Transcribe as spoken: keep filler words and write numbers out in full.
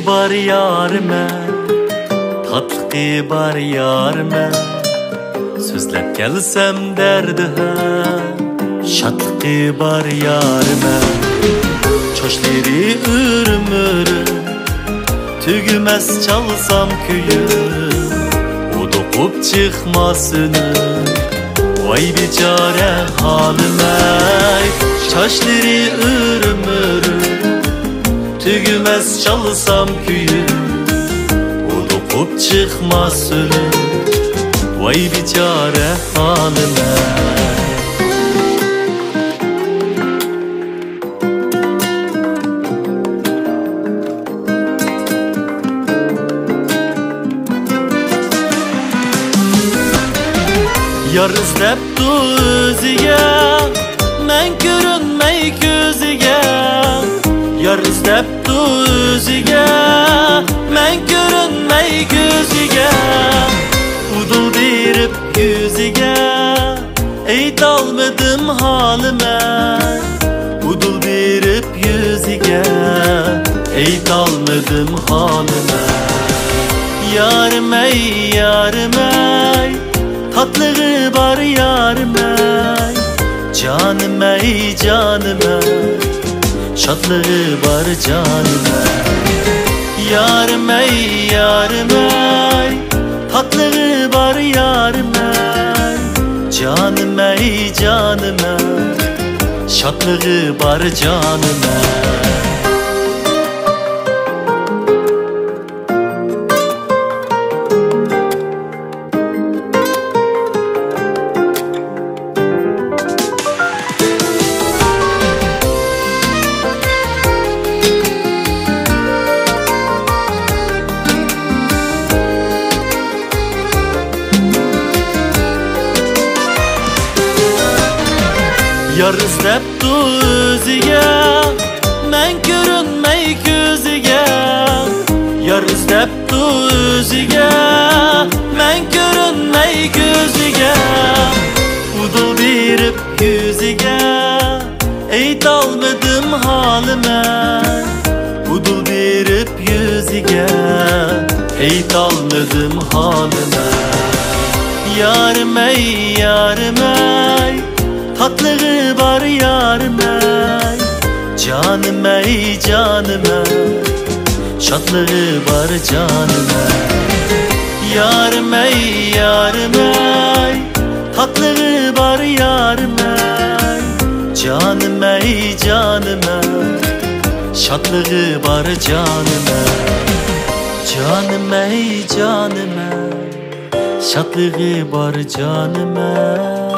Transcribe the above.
بار يارىمەن، تاتلىقى بار يارىمەن. سۆزلەپ كەلسەم دەردى ھەم، شادلىقى بار يارىمەن. چاچلىرى ئۆرۈم-ئۆرۈم، تۈگىمەس چالسام كۈيۈم، ئۇدۇقۇپ چىقماس ئۈنۈم. ۋاي بىچارە ھالىم-ئەي، چاچلىرى ئۆرۈم-ئۆرۈم، تۈگىمەس چالسام كۈيۈم، ئۇدۇقۇپ چىقماس ئۈنۈم. ۋاي بىچارە ھالىم-ئەي. يار ئىزدەپتۇ ئۆزىگە، مەن كۆرۈنمەي كۆزىگە. يار ئىزدەپتۇ ئۆزىگە، مەن كۆرۈنمەي كۆزىگە. ئۇدۇل بېرىپ يۈزىگە، ئېيتالمىدىم ھالىم-ئەي. ئۇدۇل بېرىپ يۈزىگە، ئېيتالمىدىم ھالىم-ئەي. يارىم-ئەي، يارىم-ئەي، تاتلىقى بار يارىم-ئەي. جانىم-ئەي، جانىم-ئەي، شادلىقى بار جانىم-ئەي. يارىم-ئەي، يارىم-ئەي، تاتلىقى بار يارىم-ئەي. جانىم-ئەي، جانىم-ئەي، شادلىقى بار جانىم-ئەي. يار ئىزدەپتۇ ئۆزىگە، مەن كۆرۈنمەي كۆزىگە. يار ئىزدەپتۇ ئۆزىگە، مەن كۆرۈنمەي كۆزىگە. ئۇدۇل بېرىپ يۈزىگە، ئېيتالمىدىم ھالىم-ئەي. ئۇدۇل بېرىپ يۈزىگە، ئېيتالمىدىم ھالىم-ئەي. يارىم-ئەي، يارىم-ئەي، تاتلىقى بار يارىم-ئەي. جانىم-ئەي، جانىم-ئەي، شادلىقى بار جانىم-ئەي. يارىم-ئەي، يارىم-ئەي، تاتلىقى بار يارىم-ئەي. جانىم-ئەي، جانىم-ئەي، شادلىقى بار جانىم-ئەي. جانىم-ئەي، جانىم-ئەي، شادلىقى بار جانىم-ئەي.